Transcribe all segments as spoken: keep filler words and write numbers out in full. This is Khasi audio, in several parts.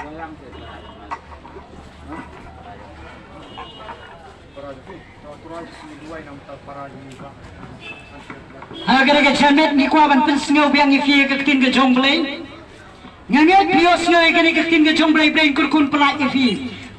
Ha kane ka janmiet ngi kwah ban pynsngew biang ïa phi ïa ka ktien ka jong U Blei. Nga ngeit phi ïohsngew ïa kane ka ktien ka jong U Blei, Blei un kyrkhu pynlait ïa phi.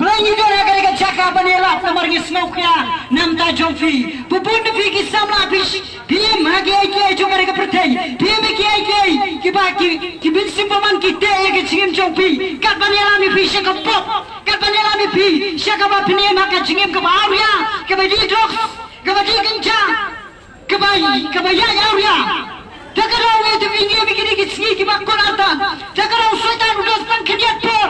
Blei ngi don ha kane ka jaka ban ïalap namar ngi sngewkhia na ka bynta jong phi. Bun na phi ki samla phi sh-, phi im ha kiei kiei jong kane ka pyrthei. Phi im ha kiei kiei kiba ki, ki mynsiem bymman ki teh ïa ka jingim jong phi. Kat ban ïalam ïa phi sha ka pop. Kat ban ïalam ïa phi sha kaba phin im ha ka jingim kaba awria, kaba dih drugs, kaba dih ganja, kaba, kaba ïaid awria. Te ka daw ïa, te ka daw ïa kine ki sngi kiba kut artat. Te ka daw Soitan u don tang khyndiat por.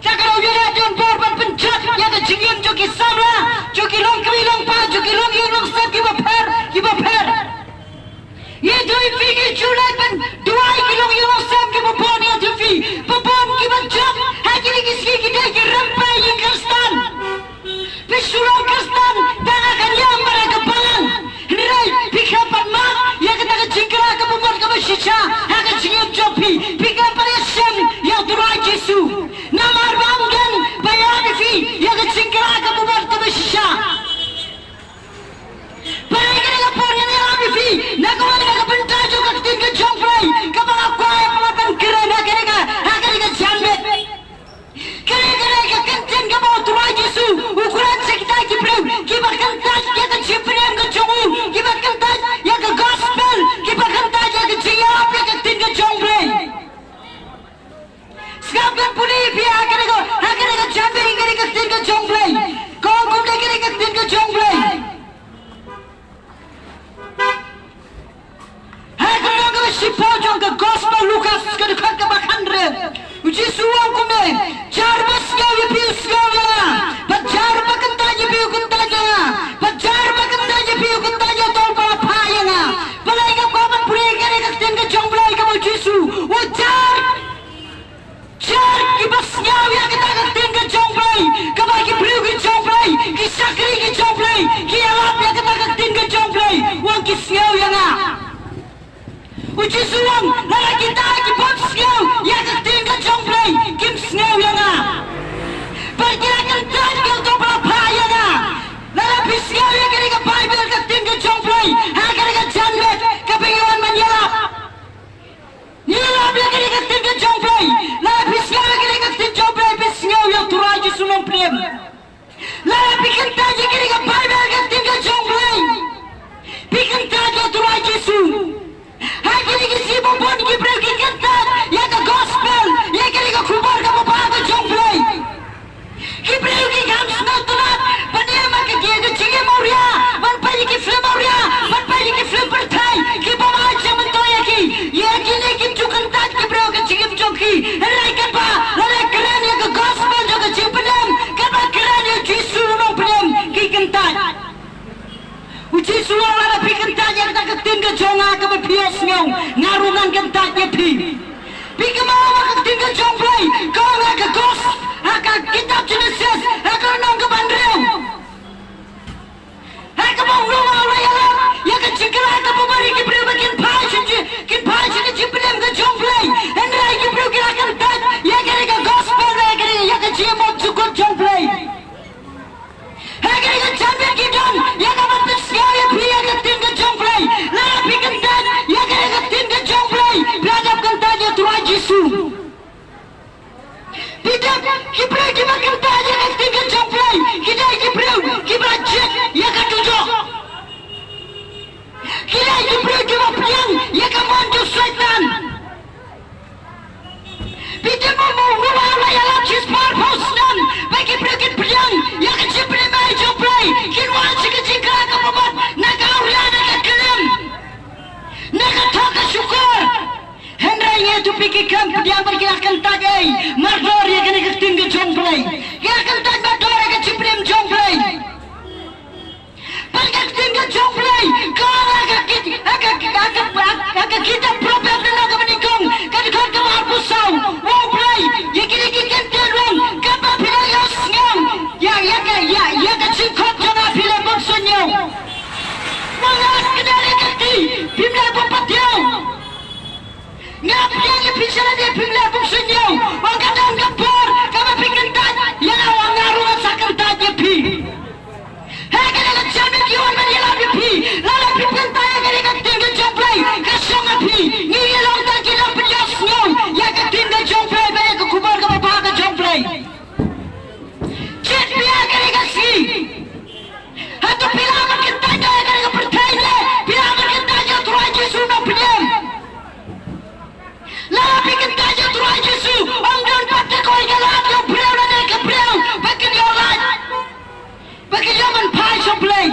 Te ka daw ïa, ïa don por ban pynjot ïa ka jingim jong ki samla, jong ki longkmie longpa, jong ki longïing longsem kiba pher, kiba pher. Ïa, to phi, ngi ju leit ban duwai ki longïing longsem kiba bun, ïa, to phi, ba bun kiba jop ha kine ki sngi ki dei ki rympei ïa ki Khristan. Phi shu long Khristan tang ha ka liang bad ha ka balang. Hynrei phi khlem pat mad ïa kata ka jingkyrkhu kaba mut kaba shisha ha ka jingim jong phi. Phi khlem pat ïashem ïa U Trai Jisu. Namar ba ym don ba ïarap ïa phi ïa ka jingkyrkhu kaba mut kaba shisha. Balei kane ka por ngan ïarap ïa phi? Na kawei na ka bynta jong ka ktien ka jong U Blei kaba nga kwah ïa phi ban kren ha kane ka, ha kane ka janmiet. Kane, kane ka kyntien kaba U Trai Jisu u kren sha kita ki briew kiba kyntait ïa ka jingpynim ka jong u, kiba kyntait ïa ka gospel, kiba kyntait ïa ka jingïarap ïa ka ktien ka jong U Blei. Sngap, ngan pule ïa phi ha kane ka, ha kane ka janmiet, kane ka ktien ka jong U Blei. Ka ong kumne kane ka ktien ka jong U Blei. Ha ka lynnong kaba shiphew jong ka Gospel Lukas, ka dkhot kaba khathynriew, U Jisu u ong kumne: Jar ba sngew ïa phi u sngew ïa nga, bad jar ba kyntait ïa phi u kyntait ïa nga, bad jar ba kyntait ïa phi u kyntait ïa uto uba la phah ïa nga. Balei nga kwah ban pule ïa kane ka ktien ka jong U Blei kaba U Jisu u jar. Jar kiba sngew ïa kata ka ktien ka jong U Blei, kaba ki briew ki jong U Blei, ki shakri ki jong U Blei, ki ïalap ïa kata ka ktien ka jong U Blei, u ong ki sngew ïa nga. U Jisu u ong, lada kita ki bym sngew ïa ka ktien ka jong U Blei, kim sngew ïa nga. Bad ki la kyntait ïa uto uba la phah ïa nga. Lada phi sngew ïa kane ka Baibl, ka ktien ka jong U Blei, ha kane ka janmiet kaba ngi wan ban ïalap. Ngi ïalap ïa kane ka ktien ka jong U Blei. Lada phi sngew ïa kane ka ktien jong U Blei, phi sngew ïa U Trai Jisu Nongpynim. Lada phi kyntait ïa kane ka Baibl, ka ktien ka jong U Blei, phi kyntait ïa U Trai Jisu. Ha kine ki sngi bun ki briew ki kyntait ïa ka gospel, ïa kane ka khubor kaba bha ka jong U Blei. Ki briew ki kham sngewtynnat ban ïa, ban ïa ka jingim awria, ban peit ïa ki film awria, ban peit ïa ki film pyrthei, ki bym ai jingmyntoi ïa ki. Ïa kine kim ju kyntait ki briew ka jingim jong ki. Hynrei katba la kren ïa ka gospel jong ka jingpynim, katba kren ïa U Jisu u Nongpynim, ki kyntait. U Jisu u ong, lada phi kyntait ïa kata ka ktien ka jong nga kaba phi ïohsngew, nga ruh ngan kyntait ïa phi. Phi kynmaw ba ka ktien ka jong U Blei ka ong ha ka gos-, ha ka kitab Jenesis, ha ka lynnong kaba hynriew, ha kaba u Noah u la ïalap ïa ka jingkhlaiñ kaba mar ïa ki briew ba kin phai sha ji-, kin phai sha ka jingpynim ka jong U Blei. Hynrei ki briew ki la kyntait ïa kane ka gospel, ïa kane, ïa ka jingmut jukut jong U Blei. Ha kane ka janmiet ngi don ïa kaba pynsngew ïa phi ïa ka ktien ka jong U Blei. Lada phi kyntait ïa kane ka ktien ka jong U Blei, phi la dep kyntait ïa U Trai Jisu. Phi tip, ki briew kiba kyntait ïa ka ktien ka jong U Blei ki dei ki briew kiba jied ïa ka dohnud. Ki dei ki briew kiba pdiang ïa ka mon jong u Soitan. Phi tip mo, mo, mo, ba la ïalap shispah arphew snem ba ki briew kin pdiang ïa ka jingpynim jong U Blei, kin wan sha ka jingkhlaiñ kaba bymmat, na ka awria, na ka klim, na ka thok ka shukor. Hynrei ngi ïathuh phi, ki khlem pdiang bad ki la kyntait ei, mardor ïa kane ka ktien ka jong U Blei. Ki la kyntait mardor ïa ka jingpynim jong U Blei. Bad ka ktien ka jong U Blei ka ong ha ka kit-, ha ka, ha ka, ha ka kitab Proverb, lynnong kaba nyngkong, ka dkhot kaba arphew saw, u ong U Blei, ïa kine ki kyntien u ong, katba phi la ïohsngew ïa, ïa ka, ïa, ïa ka jingkhot jong nga, phi leh bym suidñiew. Nga la kdew ïa ka kti, phim leh bym pat thiaw. Nga pdiang ïa phi sha lade, phim leh bym suidñiew. Wan ka don ka por Ym don pat ka kawei ka lad ïa u briew lane ka briew ba kin ïoh lait, ba kin ïoh man phai sha U Blei.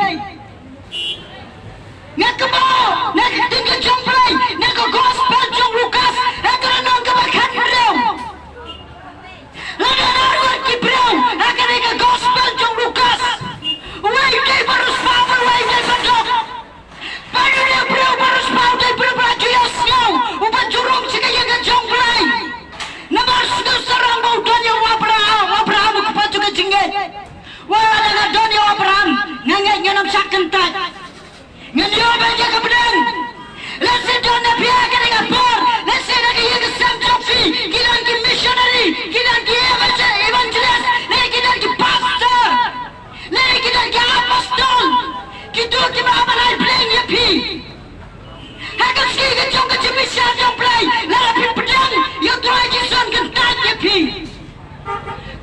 Nga kynmaw na ka ktien ka jong U Blei, na ka gospel jong u Lukas, ha ka lynnong kaba khathynriew. Lada nang ngat ki briew ha kane ka gospel jong u Lukas, uwei u dei ba riewspah, uwei u dei ba duk. Bad une u briew ba riewspah u dei u briew ba la ju ïohsngew, uba ju rung sha ka ïing ka jong U Blei. Namar sngewsarong ba u don ïa u Abraham, u Abraham u kpa jong ka jingngeit. Wat lada nga don ïa u Abraham, nga ngeit ngan ym shah kyntait. Ngan ïoh beit ïa ka bneng. Lehse don na phi ha kane ka por, lehse na ka ïing ka sem jong phi ki don ki missionary, ki don ki evangel-, evangelist, ne ki don ki pastor, ne ki don ki apostol, kito kiba hap ban ai bneng ïa phi. Ha ka sngi ka jong ka jingbishar jong U Blei, lada phi pdiang ïa U Trai Jisu un kyntait ïa phi.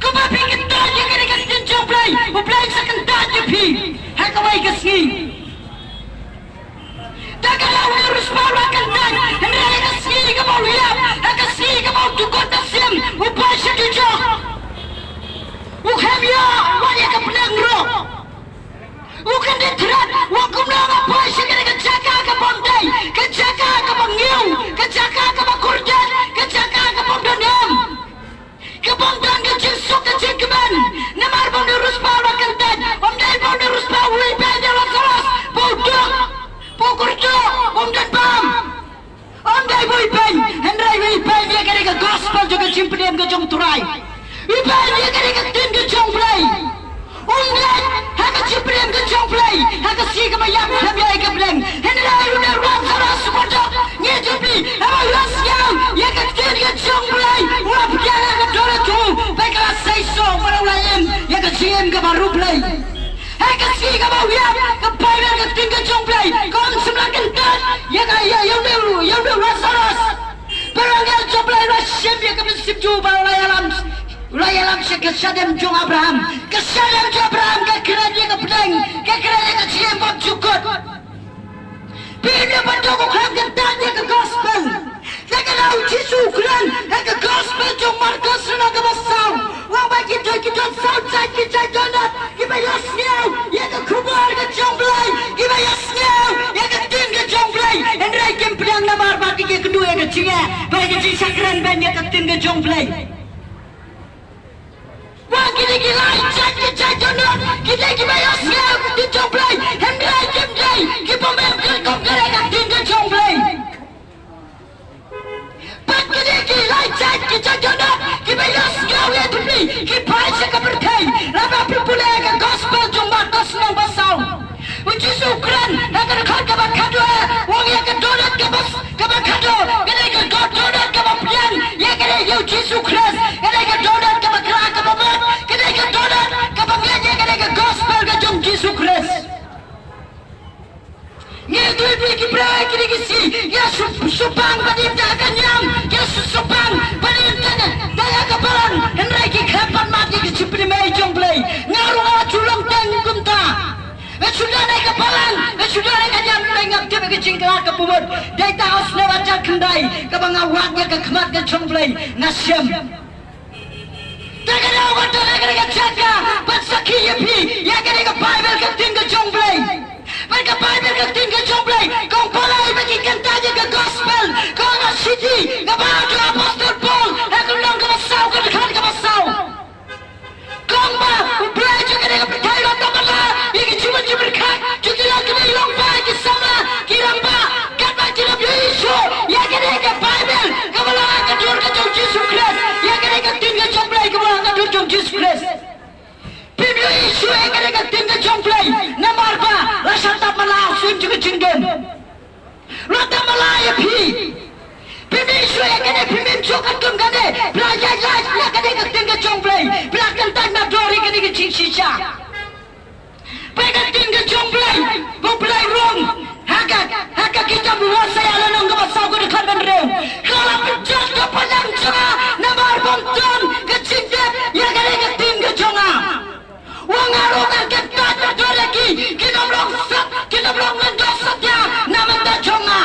Kumba phi kyntait ïa kane ka ktien jong U Blei, U Blei un sa kyntait ïa phi ha kawei ka sngi. Te ka dei u riewspah u la kyntait, hynrei ha ka sngi kaba u ïap, ha ka sngi kaba u dukut da sim, u poi sha dujok, u khlem ïoh wat ïa ka bneng ruh. U kyndit thret, u ong kumno nga poi sha kane ka jaka kaba ym dei, ka jaka kaba ngiew, ka jaka kaba kordit, ka jaka kaba ym don em. Kaba ym don ka jingsuk ka jingkmen. Namar ba une u riewspah u la kyntait, ym dei ba une u riewspah uwei beiñ ïa u Lasaros, ba u duk, ba u kyrduh, ba um don bam. Ym dei ba u beiñ, hynrei u beiñ ïa kane ka gospel jong ka jingpynim ka jong U Trai. U beiñ ïa kane ka ktien ka jong U Blei. Um ngeit ha ka jingpynim ka jong U Blei, ha ka sngi kaba ïap khlem ïoh ïa ka bneng. Hynrei une u Lasaros u kordit, ngi ju phi, haba u la sngew ïa ka ktien ka jong U Blei, u la pdiang ha ka dohnud jong u, bad ka la seisoh, bad u la im ïa ka jingim kaba riewblei. Ha ka sngi kaba u ïap, ka Baibl ka ktien ka jong U Blei ka ong, shym la kyntait ïa ka, ïa, ïa une u, ïa une u Lasaros. Bad u angel jong U Blei u la shim ïa ka mynsiem jong u bad u la ïalam, u la ïalam sha ka shadem jong u Abraham. Ka shadem jong u Abraham ka kren ïa ka bneng, ka kren ïa ka jingim bymjukut. Phi ïohi ba dei u khlem kyntait ïa ka gospel. Te ka la u Jisu u kren ha ka gospel jong u Markos lynnong kaba saw. U ong ba ki don, ki don saw jait ki jait dohnud kiba ïohsngew ïa ka khubor ka jong U Blei, kiba ïohsngew ïa ka ktien ka jong U Blei, hynrei kim pdiang namar ba ki ïakynduh ïa ka jingeh bad ïa ka jingshakren ban ïa ka ktien ka jong U Blei. Ba kine ki lai jait ki jait dohnud, ki dei kiba ïohsngew ïa ka ktien jong U Blei, hynrei kim dei ki bym em kyrkhu ïa ka ktien ka jong U Blei. Bad kine ki lai jait ki jait dohnud kiba ïohsngew ïa phi, ki phai sha ka pyrthei. Lada phi pule ka gospel jong u Markos lynnong ba saw, u Jisu u kren ha ka dkhot kaba khatduh, u ong ïa ka dohnud kaba, kaba khatduh ka dei ka dohnud kaba pdiang ïa kane, ïa u Jisu Khrist, ka dei ka dohnud kaba kyrpang kaba mut, ka dei ka dohnud kaba ngeit ïa kane ka gospel ka jong u Jisu Khrist. Ngi ïathuh ïa phi ki briew ha kine ki sngi, ïa shu, shu pang ban im da ka niam, ïa shu, shu pang ban im da ka, da ka balang, hynrei ki khlem pan mat ïa ka jingpynim jong U Blei. Nga ruh nga la ju long teng kumta. Nga shu don ha ka balang, nga shu don ha ka niam, hynrei ngam tip ïa ka jingkhlad kaba mut. Dei tang ha u snem ar hajar khyndai kaba nga wad ïa ka khmat ka jong U Blei, nga shem. Te ka dei ka don ha kane ka jaka ban sakhi ïa phi ïa kane ka Baibl ka ktien ka jong U Blei. Bad ka Baibl ka ktien ka jong U Blei ka ong, balei ba ki kyntait ïa ka gospel? Ka ong ha ka shithi kaba ong u apostol Paul ha ka lynnong kaba saw, ka dkhot kaba saw. Ka ong ba U Blei jong kane ka pyrthei u la tap ban la ïa ki jingmut jingpyrkhat jong ki longkmie longbai, ki samla, ki rangbah, katba kim ïohi shuh ïa kane ka Baibl kaba long ha ka dur ka jong u Jisu Khrist, ïa kane ka ktien ka jong U Blei kaba long ha ka dur jong u Jisu Khrist. Phim ïohi shuh ïa kane ka ktien ka jong U Blei namar ba la shah tap ban la ha u syiem jong ka jingdum. La tap ban la ïa phi. Phim ïohi shuh ïa kane, phim im shuh katkum kane. Phi la ïaid lait na kane ka ktien ka jong U Blei. Phi la kyntait na dor ïa kane ka jingshisha. Ba ka ktien ka jong U Blei, ba U Blei u rung ha ka, ha ka kitab u Hosia lynnong kaba saw, ka dkhot ba hynriew. Ka la pynjot ka pynïang jong nga namar ba ym don ka jingtip ïa kane ka ktien ka jong nga. Ong nga ruh ngan kyntait na dor ïa ki, kin ym long sat, kin ym long lyngdoh satia na bynta jong nga.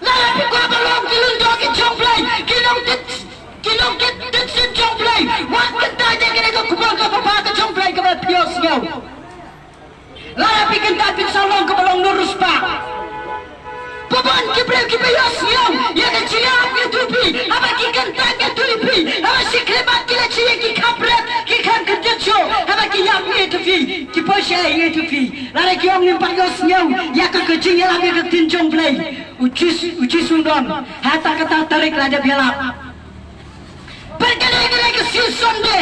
Lada phi kwah ban long ki lyngdoh ki jong U Blei, kin Ïathuh phi, ki poi shaei ïathuh phi. Lada ki ong ngim pat ïohsngew ïa ka, ka jingïalap ïa ka ktien jong Blei. U Jis-, u Jisu u ong, ha kata ka tarik la dep ïalap. Bad ka dei, ka dei ka season de.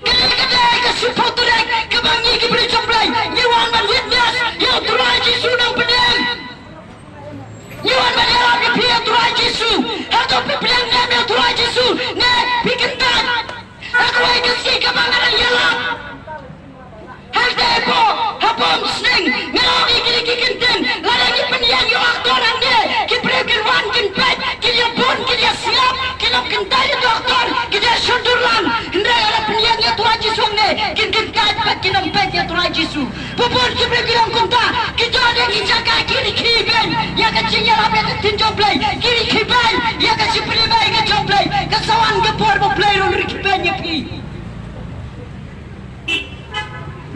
Ka dei, ka dei ka shiphew tarik kaba ngi ki briew jong Blei ngi wan ban witness ïa u Trai Jisu Nongpynim. Ngi wan ban ïalap ïa phi ïa u Trai Jisu. Hato phi pdiang ne em ïa u Trai Jisu? Ne phi kyntait? Ha kawei ka sngi kaba nga dang ïalap, hangtei hapoh, hapoh Umsning, nga ong ïa kine ki kyntien, lada ngi pynïeng ïa u actor hangne, ki briew kin wan kin peit, kin ïa bun, kin ïa sngap, kin ym kyntait ïa u actor, kin ïa shon durlan. Hynrei lada pynïeng ïa u Trai Jisu hangne, kin kyntait bad kin ym peit ïa u Trai Jisu. Bun bun ki briew ki long kumta, ki don ha ki jaka ki rkhie beiñ ïa ka jingïalap ïa ka ktien jong Blei, ki rkhie beiñ ïa ka jingpynim ïa ka jong Blei. Ka sa wan ka por ba U Blei un rkhie beiñ ïa phi.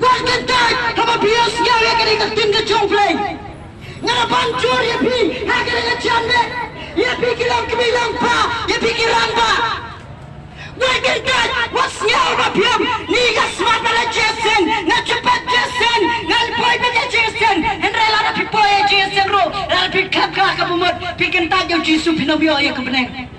Wat kyntait haba phi ïohsngew ïa kane ka ktien ka jong Blei. Nga la ban jur ïa phi ha kane ka janmiet, ïa phi ki longkmie longkpa, ïa phi ki rangbah. Wat kyntait, wat sngew ba phi ong, ni nga smat bad la jingseng, nga ju peit jingseng, nga poi bad ïa jingseng. Hynrei lada phi poi ïa jingseng ruh, lada phi khlem kla ka bamut, phi kyntait ïa u Jisu, phin ym ïoh ïa ka bneng.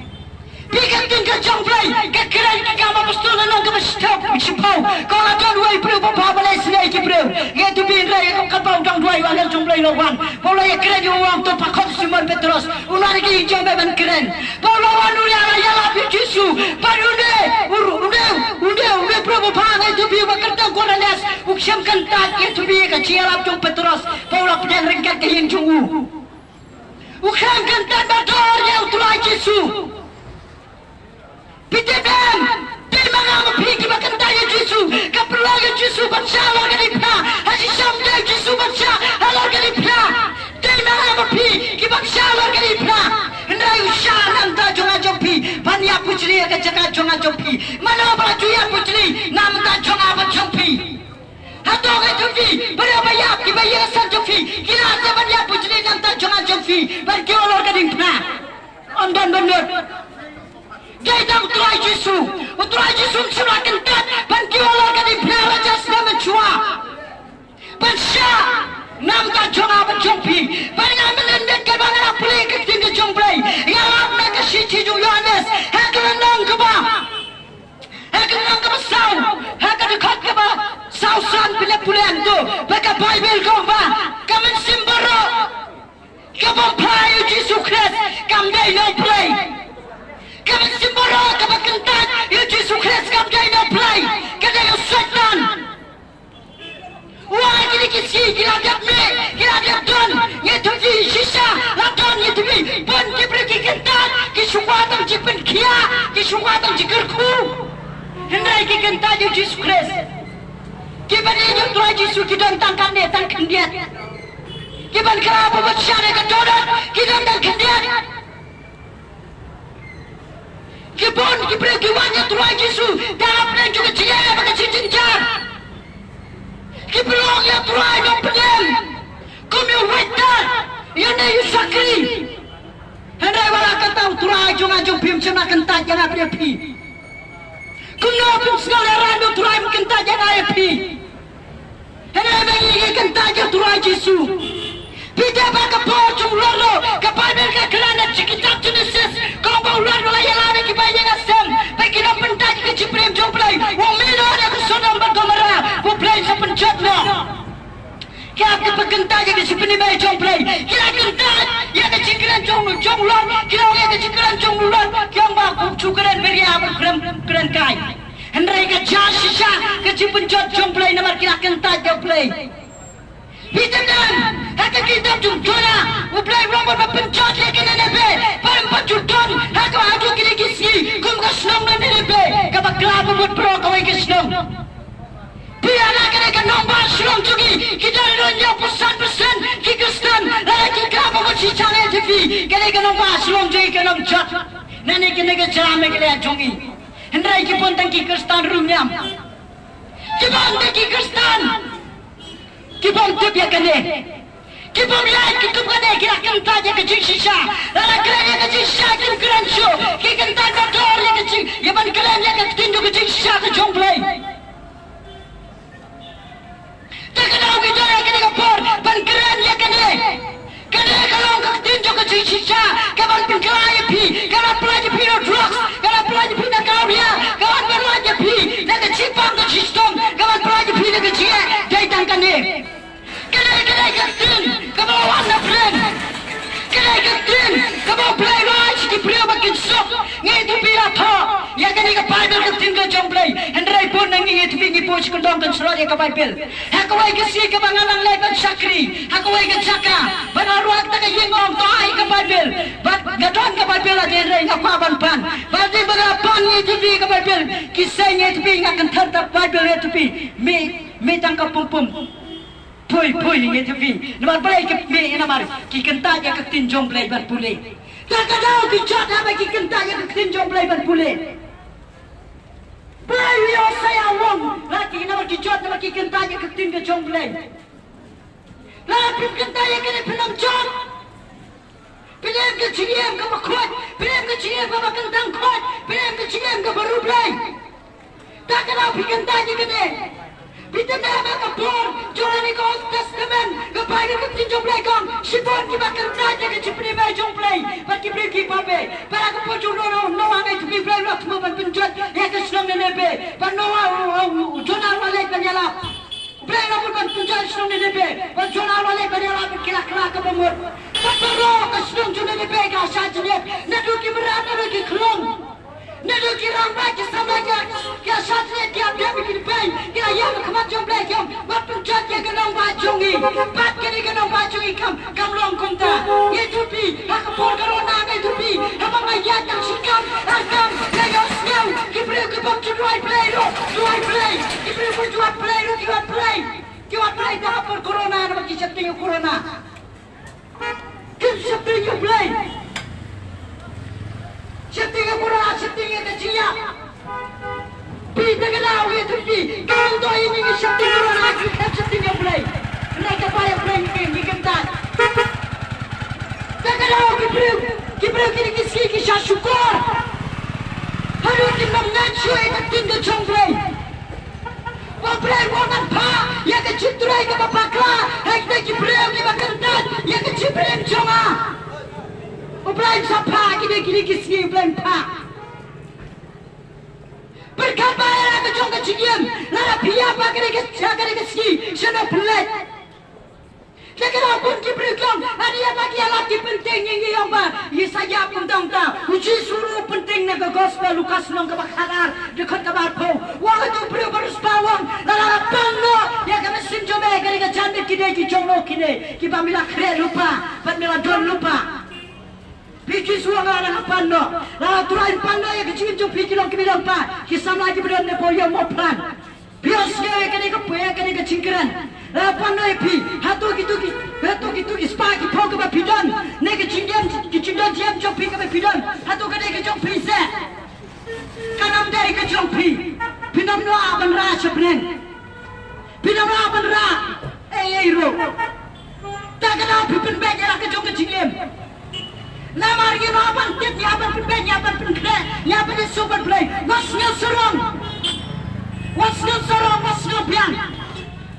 Phi, ka ktien ka jong Blei ka kren, ka kam apostol, lynnong kaba shiphew, shiphew. Ka ong, la don uwei u briew ba bha, ba la isynei ïa ki briew. Ngi ïathuh phi, hynrei kum ka ba u dang duwai, u angel jong Blei u la wan, ba u la ïakren ïa u, u ong, to ba khot Simon Petrus. U wan ha ki ïing jong me ban kren. Ba u la wan, u la ïalap ïa u Jisu. Bad une, u, une, une, une u briew ba bha, ngi ïathuh phi, uba kyrteng Kornelius, u shym kyntait, ngi ïathuh phi, ïa ka jingïalap jong u Petrus, ba u la pdiang ryngkat ka ïing jong u. U khlem kyntait ba dor ïa u Trai Jisu. Phi tip em, dei ma nga ma phi kiba kyntait ïa u Jisu, ka pynlong ïa u Jisu ban shah halor ka diengphna. Ha shisha um dei u Jisu ban shah halor ka diengphna. Dei ma nga ma phi kiba shah halor ka diengphna. Hynrei u shah na ka bynta jong nga jong phi, ban ïap bujli ha ka jaka jong nga jong phi. Mano ba la ju ïap bujli na ka bynta jong nga bad jong phi? Hato nga ïathuh phi, ba dei ba ïap, kiba ïeng ha seng jong phi, ki la ïaid ban ïap bujli na ka bynta jong nga jong phi, ban kiew halor ka diengphna? Ym don ban nud. Dei tang u Trai Jisu. U Trai Jisu um shym la kyntait ban kiew halor ka diengphna la jar snem mynshuwa, ban shah na ka bynta jong nga bad jong phi. Bad nga mynnin mynmiet, katba nga la pule ïa ka ktien ka jong Blei, nga lap na ka shithi jong u Ïoannis, ha ka lynnong kaba, ha ka lynnong kaba saw, ha ka dkhot kaba saw san, pule, pule hangto, ba ka Baibl ka ong ba ka mynsiem baroh kaba phla ïa u Jisu Khrist kam dei na U Blei. Ka mynsiem baroh kaba kyntait ïa u Jisu Khrist kam dei na U Blei, ka dei u Soitan. Wai, kine ki sngi ki la dep mih, ki la dep don, ngi ïathuh phi shisha, la don, ngi ïathuh phi, bun ki briew ki kyntait, ki shu kwah tang jingpynkhiah, ki shu kwah tang jingkyrkhu. Hynrei ki kyntait ïa u Jisu Khrist. Kiba ïeit ïa u Trai Jisu ki don tang katne, tang khyndiat. Kiban kylla ba bud sha ka dohnud ki don tang khyndiat. Ki bun ki briew ki wan ïa u Trai Jisu da ha pdeng jong ka jingeh bad ka jingjynjar. Ki pynlong ïa u Trai Nongpynim kum ïa u waiter, ïa une ïa u shakri. Hynrei wat la katta, u Trai jong nga jong phi um shym la kyntait ïa nga bad ïa phi. Kumno phim sngew ïaran ba u Trai um kyntait ïa nga ïa phi? Hynrei ma ngi ngi kyntait ïa u Trai Jisu. Phi tip ba ha ka por jong u Lot ruh, ka Baibl ka kren ha ka kitab Jenesis, ka ong ba u Lot u la ïalap ïa kiba ïeng ha sem ba kin ym pynkyntait ïa ka jingpynim jong U Blei. U ong, mih noh na ka Sodom bad Gomorrah, ba U Blei un sa pynjot noh. Ki hap ki pynkyntait ïa ka jingpynim jong U Blei. Ki la kyntait ïa ka jingkren jong, jong u Lot. Ki la ong ïa ka jingkren jong u Lot, ki ong ba u ju kren beiñ, ba u kren, kren kai. Hynrei ka jia shisha ka jingpynjot jong U Blei namar ki la kyntait ïa U Blei. Phi tip ne em, ha ka kitab jong u Jonah, U Blei u la ong ba un pynjot ïa ka Nineveh, ba ym pat ju don ha ka, haduh kine ki sngi kum ka shnong Nineveh, kaba kylla ba mut baroh kawei ka shnong. Phi, ha kane ka nongbah shnong jong ngi, ki don ruh hynñiewphew san percent ki Khristan, lada ki kylla ba mut shi jan, eh, te phi, kane ka nongbah shnong jong ngi kan ym jot. Nangne kane ka jylla Meghalaya jong ngi. Hynrei ki bun tang ki Khristan ruh ngiam. Ki bun tang ki Khristan ki bym tip ïa kane. Ki bym ïaid ki kum kane, ki la kyntait ïa ka jingshisha. Lada kren ïa ka jingshisha kim kren shuh. Ki kyntait ba dor ïa ka jing, ïa ban kren ïa ka ktien ka jingshisha ka jong U Blei. Te ka dei ka jong ïa kane ka por ban kren ïa kane. Kane ka long ka ktien jong ka jingshisha, ka ban pynkylla ïa phi, ka ban pyllait ïa phi na drugs, ka ban pyllait ïa phi na ka awria, ka ban pyllait ïa phi na ka jingpang ka jingshitom, ka ban pyllait ïa phi na ka jingeh, dei tang kane. Kane, kane ka ktien kaba la wan na pdeng. Kane ka ktien kaba U Blei u la ai sha ki briew ba kin suk. Ngi ïathuh ïa phi, ïa kane ka Baibl ka ktien ka jong U Blei. Hynrei bun na ngi ïathuh ngi poi sha kyndong kan shlot ïa ka Baibl. Ha kawei ka sngi kaba nga nang leit ban shakri ha kawei ka jaka, ba nga ruh ha kata ka ïing ong to ai ka Baibl. Bad nga don ka Baibl lade hynrei nga kwah ban pan. Bad hadien ba nga pan ngi ïathuh ïa ka Baibl. Ki seng ïathuh nga kynthar ta Baibl ïathuh. Me, me tang ka pum pum. Poi, poi, ngi ïathuh. Namar balei ki pynmih, namar ki kyntait ïa ka ktien jong U Blei ban pule. Te ka daw ki jot haba ki kyntait ïa ka ktien jong U Blei ban pule. Balei u Hosea u ong la ki, namar ki jot, namar ki kyntait ïa ka ktien ka jong U Blei. La phi kyntait ïa kane phin ym jot. Phi leh ka jingim kaba khuid, phi leh ka jingim kaba kyntang khuid, phi leh ka jingim kaba riewblei. Te ka daw phi kyntait ïa kane. Phi tip ne em ha ka por jong kane ka Old Testament, ka Baibl ka ktien jong U Blei ka ong, shibun kiba kyntait ïa ka jingpynim jong U Blei bad ki briew ki babe. Bad ha ka por jong Noah, Noah ngi ïathuh U Blei u la thmu ban pynjot ïa ka shnong Nineveh. Bad Noah, u, u, u Jonah u la leit ban ïalap. U Blei u la mut ban pynjot shnong Nineveh, bad Jonah u la leit ban ïalap bad ki la kylla kaba mut. Bad baroh ka shnong jong Nineveh ka shah jingïeit, naduh ki mrad, naduh ki khlong, naduh ki rangbah, ki samla, ki la, ki la shah jingïeit, ki la dep ïa ki beiñ, ki la ïap ha khmat jong U Blei, ki ong, wat pynjot ïa ka nongbah jong ngi. Bad kane ka nongbah jong ngi kam, kam long kumta. Ngi ïathuh, ha ka por corona ngi ïathuh, haba nga ïaid tang shi kam ha kam, nga ïohsngew ki briew ki bym ju duwai Blei ruh, duwai Blei. Ki briew bym ju wad Blei ruh, ki wad Blei. Ki wad Blei da ka por corona, namar ki sheptieng ïa u corona. Kim sheptieng ïa u Blei. Sheptieng ïa u corona, sheptieng ïa ka jingïap. Phi te ka daw ïathuh phi, ka long to ïa ngi ngi sheptieng ïa u corona, ngi khlem sheptieng ïa u Blei. Hynrei ka bai ïa u Blei ngi, ngi kyntait. Te ka daw ki briew, ki briew kine ki sngi ki shah shukor. Haduh kim ngeit shuh ïa ka ktien ka jong u Blei. Ba u Blei u ong ngan phah ïa ka jingtrei kaba bakla ha kita ki briew kiba kyntait ïa ka jingpynim jong nga. U Blei u sa phah kine, kine ki sngi u Blei u phah. Pyrkhat bha ïa la ka jong ka jingim, lada phi ïap ha kane ka, ha kane ka sngi, shano phin leit? Te ka daw bun ki briew ki ong, hadien ba ki ïalap ki pyntieng, ngi ong ba ngi sa ïap kumta kumta. U Jisu ruh u pyntieng na ka gospel Lukas lynnong kaba khatar, dkhot kaba arphew. U ong ha uto u briew ba riewspah, u ong, lada la pan noh ïa ka mynsiem jong me ha kane ka janmiet, kine ki jong no kine kiba me la khreh lypa bad me la don lypa. Phi, Jisu u ong, lada la pan noh, lada U Trai un pan noh ïa ka jingim jong phi, ki long kiba me la lypa. Ki samla kiba don ne poi ïa u mawphran. Phi ïohsngew ïa kane ka, ïa kane ka jingkren. La pan noh ïa phi. Hato kito ki, hato kito ki spah ki phew kaba phi don, ne ka jingdon, ki jingdon jingem jong phi kaba phi don, hato ka dei ka jong phi seh? Kan ym dei ka jong phi. Phin ym lah ban rah sha bneng. Phin ym lah ban rah ei ei ruh. Te ka daw phi pynbeit ïa la ka jong ka jingim. Namar ngi hap ban tip, ngi hap ban pynbeit, ngi hap ban pynkhreh, ngi hap ban ïasuk bad Blei. Wat sngew sarong. Wat sngew sarong, wat sngew biang.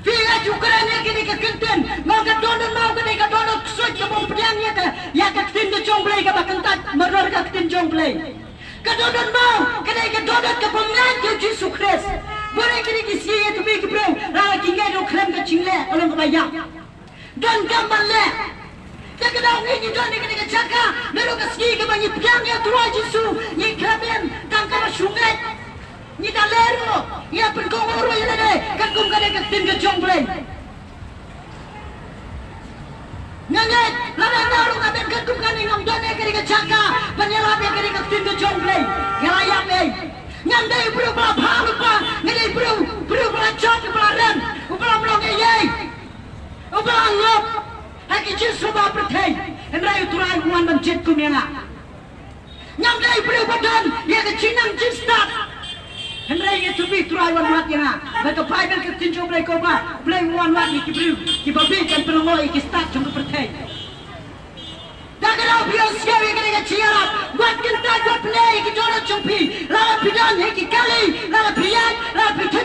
Phi, nga ju kren ïa kane ka kyntien. Nga ong ka dohnud maw ka dei ka dohnud ksuid kaba pdiang ïa ka, ïa ka ktien ka jong Blei kaba kyntait, mardor ka ktien jong Blei. Ka dohnud maw ka dei ka dohnud kaba ngeit ïa u Jisu Khrist. Bun ïa kine ki sngi ïa tumi ki briew, lada ki ngeit ruh khlem ka jingleh, ka long kaba ïap. Donkam ban leh. Te ka daw ngi, ngi don ha kane ka jaka naduh ka sngi kaba ngi pdiang ïa u Trai Jisu, ngi khlem im tang kaba shu ngeit. Ngi da leh ruh, ngi ïa pynkohnguh ruh ïa lade katkum kane ka ktien ka jong Blei. Nga ngeit lada nga ruh nga don katkum kane, ngam don ha kane ka jaka ban ïalap ïa kane ka ktien ka jong Blei, nga la ïap ei. Ngam dei u briew uba la bha lypa, nga dei u briew, briew uba la jot, uba la rem, uba la mlong ei ei. Uba la ngop ha ki jingsngewbha pyrthei, hynrei u Trai u wan ban jied kum ïa nga. Ngam dei u briew ba don ïa ka jingnang jingstad, hynrei ïa u Trai u wan wad ïa nga. Bad ka Baibl ka ktien jong u Blei ka ong ba u Blei u wan wad ïa ki briew kiba bieit ban pynlyngngoh ïa ki stad jong ka pyrthei. Da ka daw phi ïohsngew ïa kane ka jingïarap, wat kyntait, wat pyneh ïa ki dohnud jong phi. Lada phi don ha ki kali,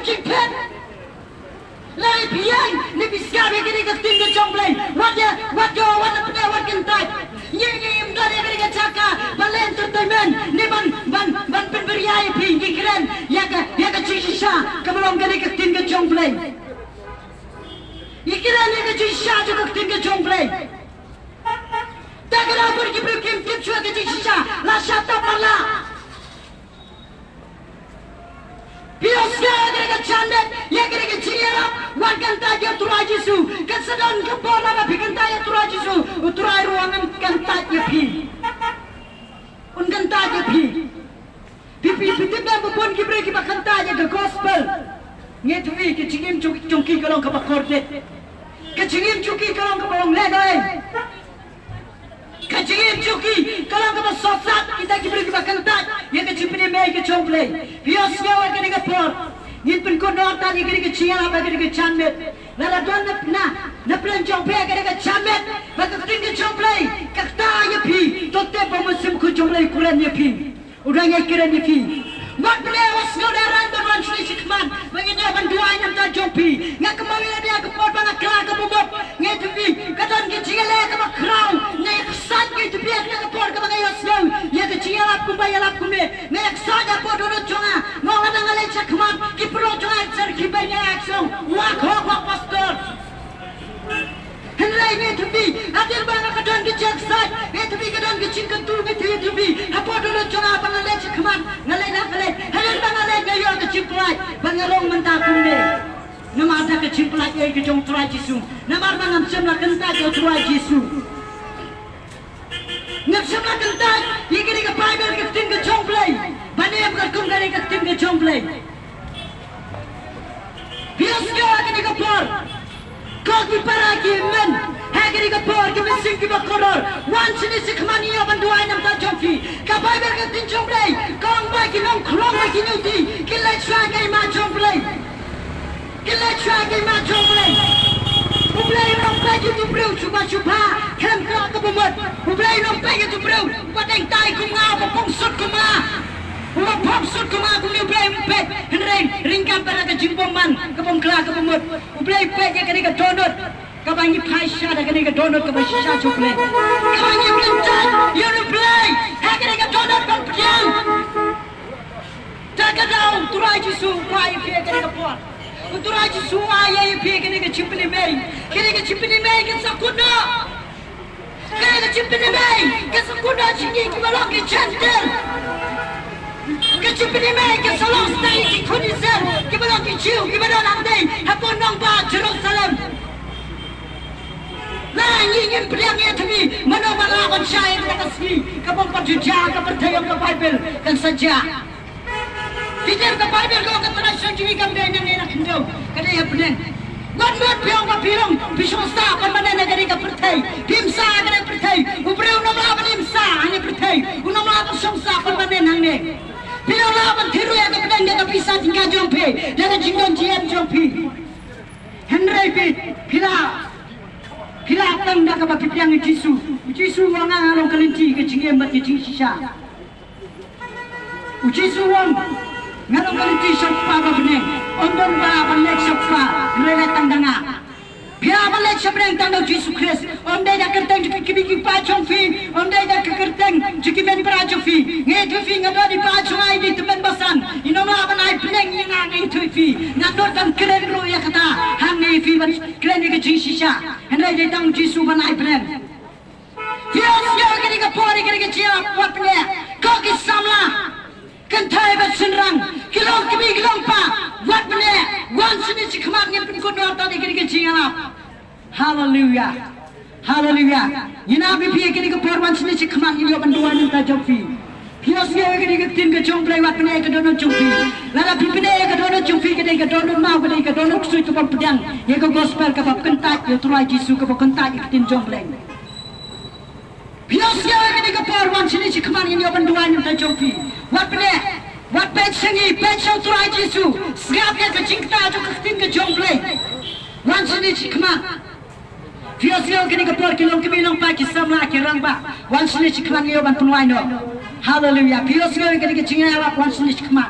Jingphet. Lai phi ïeng ne phi sngap ïa kane ka ktien ka jong U Blei. Wat ïa, wat ïa, wat ïa pyneh, wat kyntait. Ngi, ngi im don ïa kane ka jaka ban leh entertainment ne ban, ban, ban pynbiria ïa phi. Ngi kren ïa ka, ïa ka jingshisha kaba long kane ka ktien ka jong U Blei. Ngi kren ïa ka jingshisha jong ka ktien ka jong U Blei. Te ka dei ba ki briew kim tip shuh ïa ka jingshisha, la shah tap ban lah. Phi ïohsngew ïa kane ka janmiet, ïa kane ka jingïarap, wat kyntait ïa u Trai Jisu. Kan sa don ka por lada phi kyntait ïa u Trai Jisu, u Trai ruh un kyntait ïa phi. Un kyntait ïa phi. Phi, phi, phi tip ne em ba bun ki briew kiba kyntait ïa ka gospel. Ngi ïathuh ïa ka jingim jong, jong ki ka long kaba kordit. Ka jingim jong ki ka long kaba long lehnoh. Ka jingim jong ki ka long kaba sohsat, kita ki briew kiba kyntait ïa ka jingpynim ïa ka jong U Blei. Phi ïohsngew ïa kane ka por. Ngin pynkut noh tang ïa kane ka jingïarap ha kane ka janmiet. Lada don na, na, na pdeng jong phi ïa kane ka janmiet ba ka ktien ka jong U Blei ka ktah ïa phi, to tip ba u Mynsiem Bakhuid jong U Blei u kren ïa phi. U dang ïai kren ïa phi. Wat pyneh, wat sngewdei ban wan shane shakhmat ba ngin ïoh ban duwai na ka bynta jong phi. Nga kynmaw ïa lade ha ka por ba nga kylla kaba mut. Nga ïathuh ïa phi, ka don ka jingïaleh kaba khraw. Nga ïaksaid, nga ïathuh ïa phi, ha ka por kaba nga ïohsngew ïa ka jingïalap kumba ïalap kumne, nga ïaksaid hapoh dohnud jong nga. Nga ong lada nga leit shakhmat, ki paralok jong nga ki sa rkhie beiñ ïa nga, ki sa ong, wak hok, wak pastor. Hynrei nga ïathuh ïa phi, hadien ba nga ka don ka jingïaksaid, nga ïathuh ïa phi, ka don ka jingkyntu, nga ïathuh ïa phi hapoh dohnud jong nga ba nga leit shakhmat, nga leit, nga leit. Hadien ba nga leit, nga ïoh ka jingpyllait ba nga long mynta kumne. Namar da ka jingpyllait ïa ka jong u Trai Jisu. Namar ba ngam shym la kyntait ïa u Trai Jisu. Ngam shym la kyntait ïa kane ka Baibl, ka ktien ka jong U Blei. Ba ne em katkum kane ka ktien ka jong U Blei. Phi ïohsngew ha kane ka por. Ko ki para ki hynmen, ha kane ka por, ki mynsiem kiba kordor, wan shane shakhmat, ngi ïoh ban duwai na ka bynta jong phi. Ka Baibl, ka ktien jong U Blei ka ong ba ki nongkhlong bad ki niewti kin leit shuwa ha ka hima jong U Blei. Kin leit shuwa ha ka hima jong U Blei. U Blei um peit ïa uto u briew shuwa shuwa, khlem khlad kaba mut. U Blei um peit ïa uto u briew uba dang tai kum nga, uba phong sut kum nga. Uba phong sut kum nga, kumne U Blei um peit. Hynrei ryngkat bad ka jingbymman kabym khlad kaba mut, U Blei u peit ïa kane ka dohnud kaba ngi phai sha, da kane ka dohnud kaba shisha jong U Blei. Kaba ngi kyntait ïa U Blei ha kane ka dohnud ban pdiang. Da kata u Trai Jisu u kwah ïa phi ha kane ka por. U Trai Jisu u ai ïa phi kane ka jingpynim ei. Kane ka jingpynim ei kan sa kut noh. Kane ka jingpynim ei kan sa kut noh sha ngi kiba long ki Jentil. Ka jingpynim ei kan sa long sha ngi ki khun Israel kiba long ki Jiw kiba don hangtei hapoh nongbah Jerusalem. Lada ngi ngim pdiang, ngi ïathuh ïa phi, mano ba lah ban shai ïa kata ka sngi, kabym pat ju jia ha ka pyrthei, ong ka Baibl, kan sa jia. Phi tip ka Baibl ka ong ka trai shong jong ngi kam dei nangne na khyndew, ka dei ha bneng. Wat mut phi ong ba phi long, phi shong sah permanent ha kane ka pyrthei, phim sah ha kane ka pyrthei. U briew un ym lah ban im sah ha kane ka pyrthei, un ym lah ban shong sah permanent hangne. Phi ym lah ban thied ruh ïa ka bneng da ka pisa tyngka jong phi, da ka jingdon jingem jong phi. Hynrei phi, phi lah, phi lah tang da kaba phi pdiang ïa u Jisu. U Jisu u ong nga long ka lynti, ka jingim bad ka jingshisha. U Jisu u ong nga long ka lynti sha u Kpa ba ha bneng. Ym don ba lah ban leit sha u Kpa hynrei leit tang da nga. Phi lah ban leit sha bneng tang da u Jisu Khrist. Ym dei da ka kyrteng jong ki kmie ki kpa jong phi, ym dei da ka kyrteng jong ki mei para jong phi. Nga ïathuh ïa phi, nga don i Kpa jong nga, i dei tymmen basan. In ym lah ban ai bneng ïa nga, nga ïathuh ïa phi. Ngam nud ban kren ruh ïa kata hangne ïa phi ban kren ïa ka jingshisha. Hynrei dei tang u Jisu ban ai bneng. Phi ïohsngew ïa kane ka por, ïa kane ka jingïarap, wat pyneh. Ko ki samla, kynthei bad shynrang, ki long kmie ki long kpa, wat pyneh. Wan shane shakhmat, ngin pynkut noh tang ïa kane ka jingïarap. Haleluya. Haleluya. Ngi ap ïa phi ha kane ka por, wan shane shakhmat ngin ïoh ban duwai na ka bynta jong phi. Phi ïohsngew ïa kane ka ktien ka jong U Blei, wat pyneh ïa ka dohnud jong phi. Lada phi pyneh ïa ka dohnud jong phi, ka dei ka dohnud maw, ka dei ka dohnud ksuid kabym pdiang ïa ka gospel kaba kyntait ïa u Trai Jisu, kaba kyntait ïa ka ktien jong U Blei. Phi ïohsngew ïa kane ka por, wan shane shakhmat ngin ïoh ban duwai na ka bynta jong phi. Wat pyneh, wat peit sha ngi, peit sha u Trai Jisu. Sngap ïa ka jingktah jong ka ktien ka jong U Blei. Wan shane shakhmat. Phi ïohsngew ïa kane ka por, ki long kmie long kpa, ki samla, ki rangbah. Wan shane shakhmat ngin ïoh ban pynwai noh. Haleluya. Phi ïohsngew ïa kane ka jingïarap, wan shane shakhmat.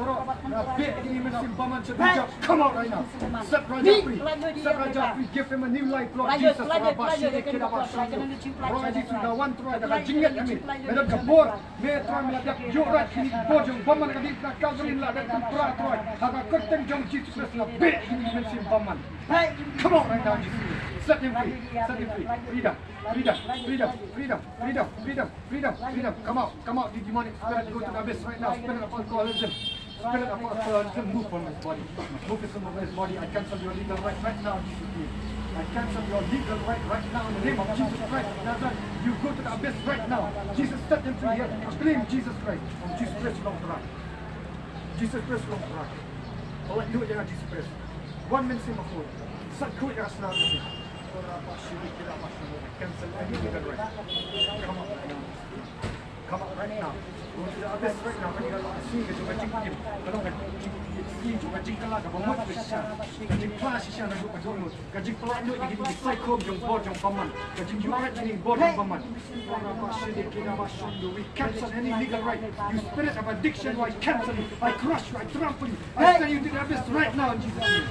baroh. Nga beh ïa kine ki mynsiem bymman sha dujok. Come out right now. Set Raja free. Set Raja free. Give him a new life, Lord Jesus. Rabba shede keda ba shondu. Trai Jisu, da wan Trai da ka jingngeit kane. Me don ka bor. Me Trai me la dep ïoh rai kine ki bor jong bymman ha ka diengphna Kalbari, la dep pynpra Trai. Ha ka kyrteng jong Jisu Khrist nga beh ïa kine ki mynsiem bymman. Come out right now, Jesus. Set him free. Set him free. Freedom. Freedom. Freedom. Freedom. Freedom. Freedom. Freedom. Come out. Come out, you demonic spirit. Go to the abyss right now. Spirit of alcoholism. Spirit of alcoholism, move from his body. Move from his body. I cancel your legal right right now, Jesus. I cancel your legal right right now in the name of Jesus Christ of Nazareth. You go to the abyss right now. Jesus, set him free here. Proclaim Jesus Christ. Ong Jisu Khrist long trai. Jisu Khrist long trai. Pynlait noh ïa nga Jisu Khrist. Wan mynsiem bakhuid. Sait khuid ïa ka sla jong me. Cancel any legal right. Come out right now. Come out right now. Go to the abyss right now. Kane ka long ka sngi ka jong ka jingim. Ka long ka jingim, sngi jong ka jingkylla kaba mut ba shisha. Ka jingkylla shisha naduh ka dohnud. Ka jingpynlait noh ïa kine ki saikhum jong bor jong bymman. Ka jingïuhrat ïa kine ki bor jong bymman. We cancel any legal right. You spirit of addiction, I cancel you. I crush you. I trample you. I send you to the abyss right now in Jesus' name.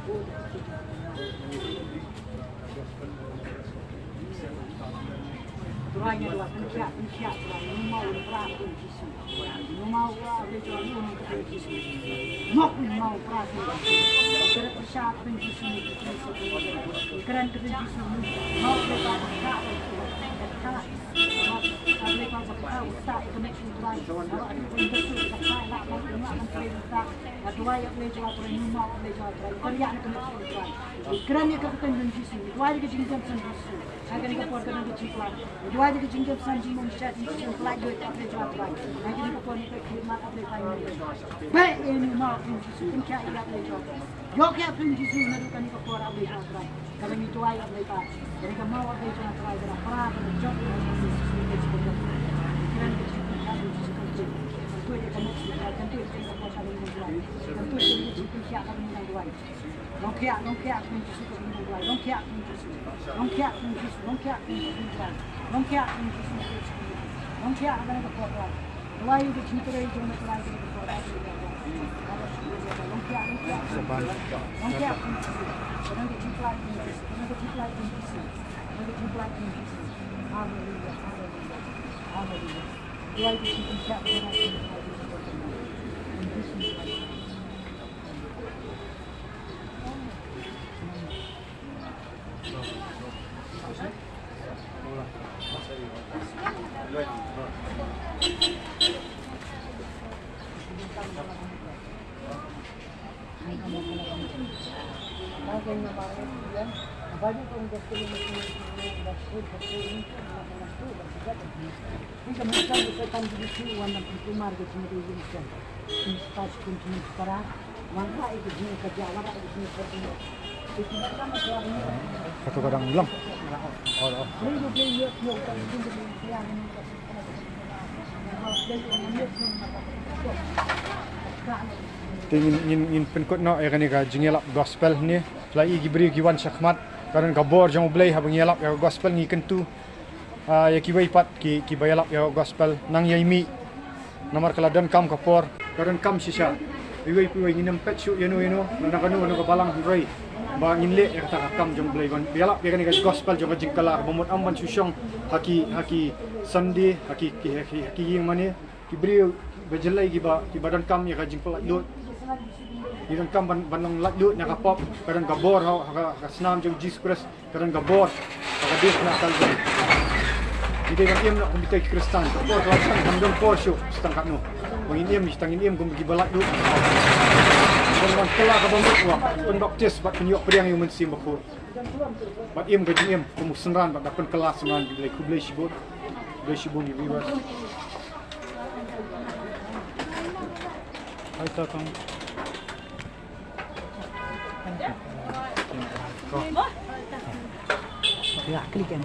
Trai nga duwai pynkhiah, pynkhiah Trai, ngi mawpra Trai Jisu. Ngi mawpra Trai Jisu. Ngi mawpra Trai Jisu. Kren pyrshah Trai Jisu. Kren Trai Jisu. Mawpra Trai Jisu. Nga duwai ïa U Blei jong nga Trai, ngi mawpra Trai Jisu. Nga duwai ïa U Blei jong nga Trai, ngi mawpra Trai Jisu. Kren ïa U Blei jong nga Trai. Kren ïa ka kyrteng jong Jisu. Nga duwai ïa ka jingïaseng jong Jisu. Ha kane ka por ka don ka jingpyllait. Nga duwai ïa ka jingïaseng jong Jisu, jingpyllait ïa ka kyrteng jong nga Trai. Ha kane ka por ngi khmih ïa U Blei Trai. Ba ïa ngi mawpra Jisu, pynkhiah ïa U Blei jong nga Trai. Ïoh ïa U Blei Jisu naduh kane ka por U Blei jong nga Trai. Kaba ngi duwai U Blei Trai. Kane ka maw U Blei jong nga Trai, kaba pra, kaba jot, kaba jot. Kren ka jingpynkhiah jong Jisu Khrist. Kan tuid ïa ka mut Jisu Khrist, kan tuid ïa ka por kaba ngi duwai. Kan tuid ïa ka jingpynkhiah kaba ngi duwai. Long khiah, long khiah, Trai Jisu, kaba ngi duwai. Long khiah, Trai Jisu. Long khiah, Trai Jisu, long khiah, Trai Jisu, Trai. Long khiah, Trai Jisu, Trai Jisu. Long khiah, kaba ngi duwai. Duwai ïa ka jingtrei jong me Trai, kaba ngi duwai. Long khiah, long khiah. Long khiah, Trai Jisu. Kaba ngi duwai, Trai Jisu. Kaba ngi duwai, Trai Jisu. Haleluya, haleluya. Haleluya. Duwai ïa ka jingpynkhiah, Trai Jisu. Kato ka dang long. Oh, oh. Te ngin, ngin, ngin pynkut noh ïa kane ka jingïalap gospel ne. Phi la i ki briew ki wan shakhmat. Ka don ka bor jong U Blei haba ngi ïalap ïa ka gospel, ngi kyntu. Ah, ïa kiwei pat ki, kiba ïalap ïa ka gospel nang ïai mih. Namar ka la donkam ka por, ka donkam shisha. Iwei pa iwei ngin ym peit shuh ïano ïano, na kano kano ka balang hynrei ba ngin leh ïa kata ka kam jong U Blei ban ïalap ïa kane ka gospel jong ka jingkylla kaba mut, ym ban shu shong ha ki, ha ki Sunday, ha ki, ki, ha ki, ha ki ïing mane. Ki briew ba jyllei kiba, kiba donkam ïa ka jingpyllait luid. Ki donkam ban, ban long laitluid na ka pop, ka don ka bor ha, ha ka, ha ka snam jong Jisu Khrist. Ka don ka bor ha ka diengphna Kalbari. Ngi dei ban im noh kum kita ki Khristan. Ka por ka la sdang, kam don por shuh sdang katno ba ngin im, sdang ngin im kum kiba laitluid. Ban wan kylla kaba mut, wan pynbaptis bad pynïoh pdiang ïa U Mynsiem Bakhuid. Bad im ka jingim kum u synran bad da pynkylla synran. Khublei, khublei shibun. Khublei shibun ïa ki viewers. Hai, Tatang. Ya, klik kan.